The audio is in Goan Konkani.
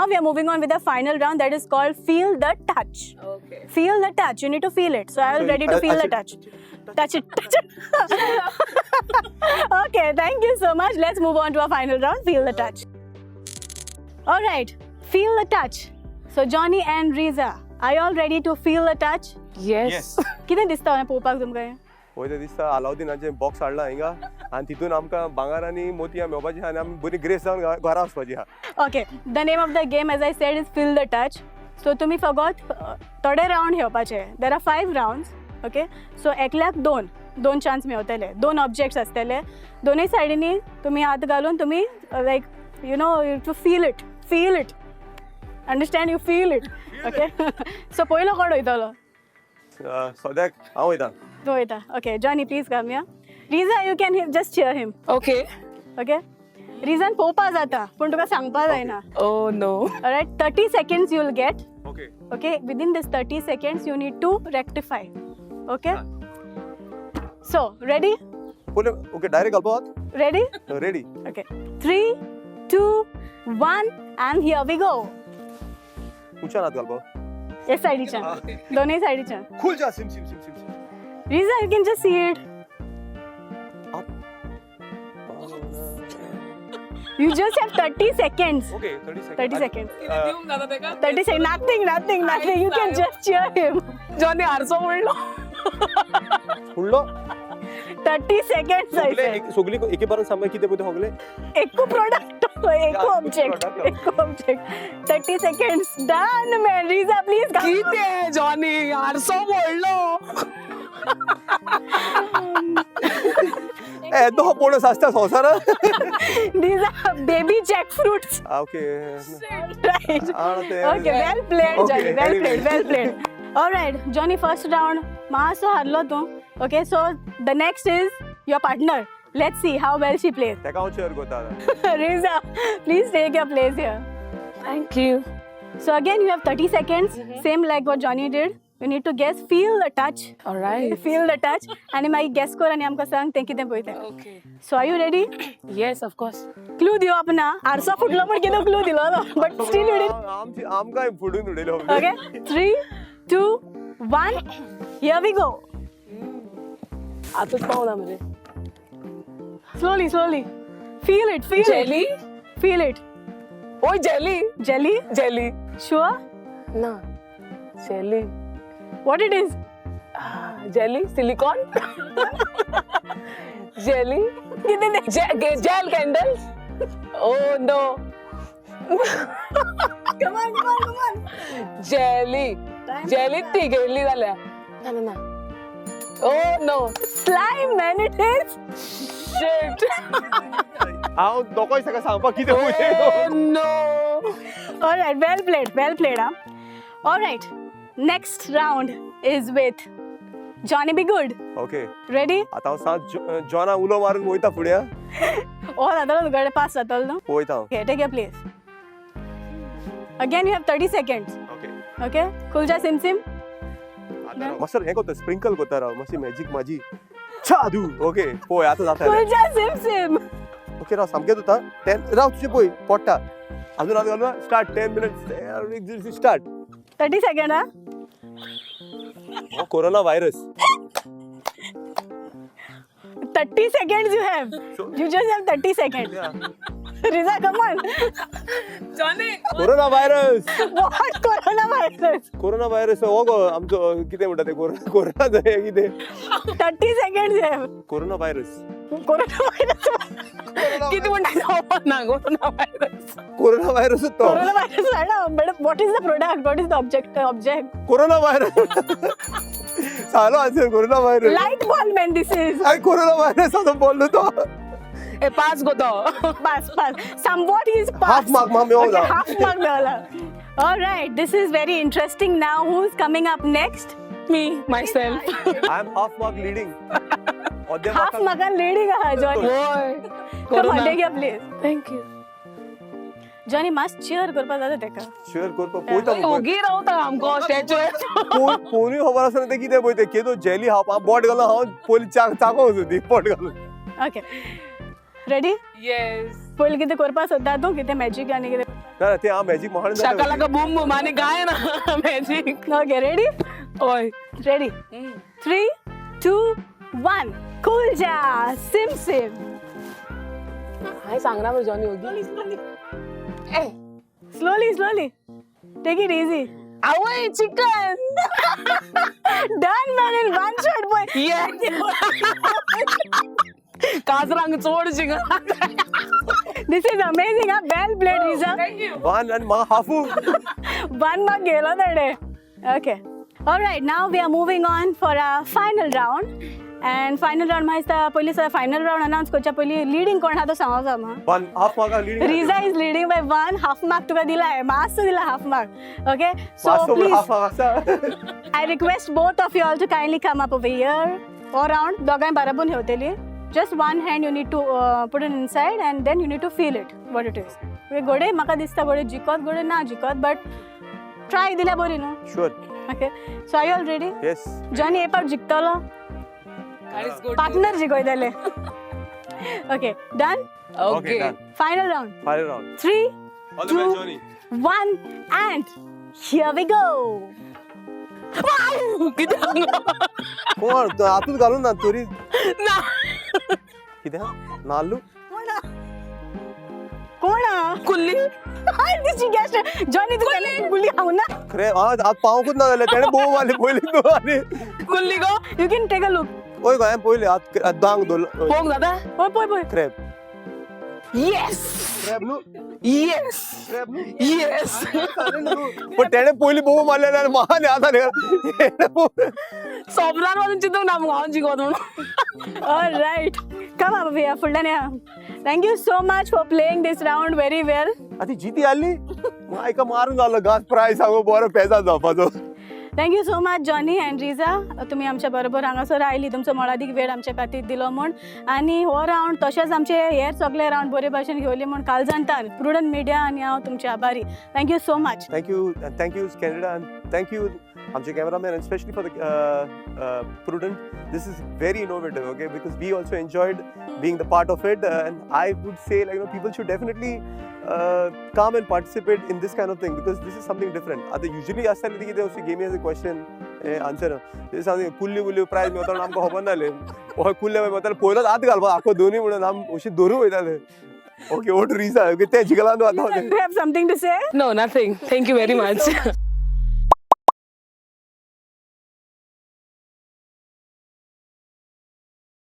we are moving on with the final round that is called feel the touch. Okay. Feel the touch. You need to feel it. So I am So, ready to feel I the should- touch. Touch it. Touch it. Okay, thank you so much. Let's move on to our final round. Feel the touch. All right, feel the touch. So Johnny and Riza, are you all ready to feel the touch? Yes. कितें दिसता हांवें पळोवपाक तुमकां? पळयता दिसता अलाउद्दीनाचें बॉक्स हाडलां हिंगा आनी तितून आमकां भांगर आनी मोतयां मेळपाची आहा आनी आमी बरी ग्रेस जावन घरा वचपाची आहा. Okay, the name of the game, as I said, is feel the touch. So तुमी फकत थोडे रावंड घेवपाचे. There are 5 rounds. Okay, so एकल्याक दोन दोन चान्स मेवतले, दोन ऑब्जेक्ट्स आसतले, दोनूय सायडींनी तुमी हात घालून तुमी like you know to feel it, feel it, understand, you feel it. Okay, so पयलो कोण वयतलो? सद्याक हांव वयता. तूं वयता. Okay Johnny, please come या. Riza, you can just cheer him. Okay. Okay, reason पळोवपा जाता पूण तुका सांगपा जायना. Oh no. Alright, 30 seconds you will get. Okay. Okay, within this 30 seconds you need to rectify. Okay, so ready? पयलें ओके डायरेक्ट घालपा. Ready? Ready. Okay, 3 2 1 and here we go. उंचान हात घालपा. हे सायडीच्यान, दोनूय सायडीच्यान. खुल जा SIM SIM SIM SIM. Riza, you can just see it. You just have 30 seconds. Okay, 30 seconds. 30 seconds. दिवंक जाता तेका? 30 seconds. Nothing, nothing, nothing. You can just cheer him. Johnny हारसो म्हणलो. फुडलो 30 seconds, I said. सगली एके बारान सामने कितें पळय सगळे. एकू प्रोडक्ट, एकू ऑब्जेक्ट, एकू object. 30 seconds. Done, man. Riza, please come. कितें जॉनी हारसो म्हणलो. येदो पणस आसता संवसारात. These are baby jackfruits. Okay. Right. ते Okay, well played, Okay, Johnny. Well anyway. played, well played. All right, Johnny, first round. मातसो हारलो तूं. Okay, so the next is your partner. Let's see how well she plays. तेका हांव चेअर करता आतां. Riza, please take your place here. Thank you. So again, you have 30 seconds. Same like what Johnny did. You need to guess, feel the touch. Alright. Feel the touch. आनी मागीर guess कर आनी आमकां सांग तें कितें पळय तें. Okay. So are you ready? Yes, of course. Clue दिवप ना. आरसो फुटलो म्हण कितें क्लू दिलो ना. But still you did. आमची आमकां फुडून उडयलो. Okay, 3, 2, 1. Here we go. आतांच पावना मरे. Slowly, slowly. Feel it, feel Jelly? it. Feel it. ओय jelly. Jelly? Jelly. Sure? ना. Jelly. What it is? Jelly, silicone. Jelly. कितें तें? Gel candles. Oh no. Come on, come on, come on. Jelly. Jelly ती गेली जाल्या. ना ना ना. Oh no. Slime, man, it is. Shit. हांव दोकोय ताका सांगपाक कितें Oh पळय. no. All right, well played, well played, huh? All right, next round is with Johnny Be Good. Okay. Ready? आतां हांव सांग जॉना उलो मारून वयता फुडें. Oh, जातलो तुगेले पास जातलो न्हू? वयता हांव. Okay, take your place. Again, you have 30 seconds. Okay. Okay, खुल जा सिम सिम. मास्तर हें करता स्प्रिंकल करता राव मातशी मॅजीक म्हाजी जादू. ओके पळय आतां जाता. खुल जा सिम सिम. ओके राव सामकें जाता 10 राव तुजें पळय पडटा अजून हात घालून start 10 minutes start. 30 second, huh? हो corona virus. 30 seconds you have. You just have 30 seconds. Riza, come on. Johnny. Corona virus. What coronavirus? Corona virus हो गो आमचो कितें म्हणटा ते कोरोना कोरोना कितें. 30 seconds you have. Corona virus. Coronavirus. कितें म्हणटा ना कोरोना व्हायरस. कोरोना व्हायरस तो. Coronavirus, I know. But what is the product? What is the object? Object. Corona virus. सालो answer corona virus. Light bulb, man. This is. I corona virus आतां बोल्लो तो. ए पास गो तो. Pass, pass. Somewhat is pass. Half mark मा Mewla. Okay, half mark Mewla. All right, this is very interesting. Now, who's coming up next? Me, myself. I am half mark leading. Half mark leading, Johnny. Boy. Come on, take your place. Thank you. Johnny, must cheer करपा जाता तेका. शेअर करपा पळयता मगो. ओगी रावता आमको स्टॅच्यू. कोणूय खबर आसना तें कितें पळय तें केदो जेली हांव बोट घालून हांव पयलीं चाको वचूं दी बोट घालून. Okay. Ready? Yes. पयलीं कितें करपा सोदता तूं? कितें मॅजीक आनी कितें? ना ना, ते हांव मॅजीक म्हाका शाकालाका बूम बूम आनी काय ना मॅजीक. Okay, ready? हय. रेडी? 3, 2, 1, कुल जा सिम सिम. हांवें सांगना मरे जॉनी ओगी. ए. Slowly, slowly, take it easy. आवय, chicken. Done, man, in one shot, boy. काजरांक चड chicken. This is amazing, हा. Well played, Riza. One आनी म्हाका हाफू. वन मार्क गेलो तेणे. Okay, alright, now we are moving on for a final round. And final round म्हाका दिसता पयलीं फायनल रावंड अनावन्स करच्या पयलीं लिडींग कोण आहा तो सांगो जाय म्हाका. वन हाफ म्हाका leading. Riza is leading by one half mark. तुका दिला, मातसो दिला half mark. Okay, so मातसो प्लीज हाफ आसा. I request both of you all to kindly come up over here. हो रावंड दोगांय बराबर घेवतली. Just one hand you need to put it inside and then you need to feel it, what it is. घोडे म्हाका दिसता घोडे जिखत, घोडे ना जिखत, बट ट्राय दिल्या बरी न्हू. Sure. Okay, so are you all ready? Yes. Johnny हे पावट जिखतलो, partner जिखयतले. Okay, done? Okay. Final round. Final round. 3, All the 2, best, Johnny. 1, and here we go. कितें? कोण तूं हातूच घालून ना तरी. ना. कितें नाल्लू? कोण? कुल्ली. दिशी गॅस जॉनी, तू केन्ना गुली खावं ना. खरें आं, आत पावंकूच ना जाल्यार तेणें बोव मारली पयलीं तूं आनी. कुल्ली गो. You can take a look. पळय गो, हांवें पयलीं हात हात दांग दवरलो. पळोवंक जाता? पळय, पळय, पळय. क्रॅब. येस. क्रॅब न्हू? येस. क्रॅब न्हू? येस. पण तेणें पयलीं बोव मारलें आनी म्हाका आनी आतां सोपनान वचून चिंतूंक ना मुगो हांव जिखत म्हणून. All right. Come up here, फुडल्यान या. Thank you so much for playing this round very well. आतां जिती आसली हाका मारून जालो घास प्रायस हांव बरो पेजा जावपाचो. Thank you so much, Johnny and Riza. तुमी आमच्या बरोबर हांगासर आयली, तुमचो मोलादीक वेळ आमच्या खातीर दिलो म्हूण आनी हो रावंड तशेंच आमचे हेर सगळे रावंड बरे भाशेन घेवले म्हूण कालजांतान प्रुडंट मिडिया आनी हांव तुमचे आभारी. Thank you so much. Thank you, thank you, Canada, and thank you आमचे cameraman, and especially for the Prudent. This is very innovative, okay, because we also enjoyed being the part of it, and I would say, like, people should definitely come and participate in this kind of thing because this is something different. आतां usually आसतालें ती कितें अशी गेमी आसा, क्वेश्चन आन्सर. This something कुल्ली कुल्ली प्रायज मेवता म्हणून आमकां खबर नासलें. हय, कुल्ले मेवताले, पयलोच हात घालपा आखो दोनूय म्हणून आम अशी धरून वयताले. ओके, वोट रिजा, ओके, तें जिखलां तूं आतां. You have something to say? No, nothing. Thank you very much.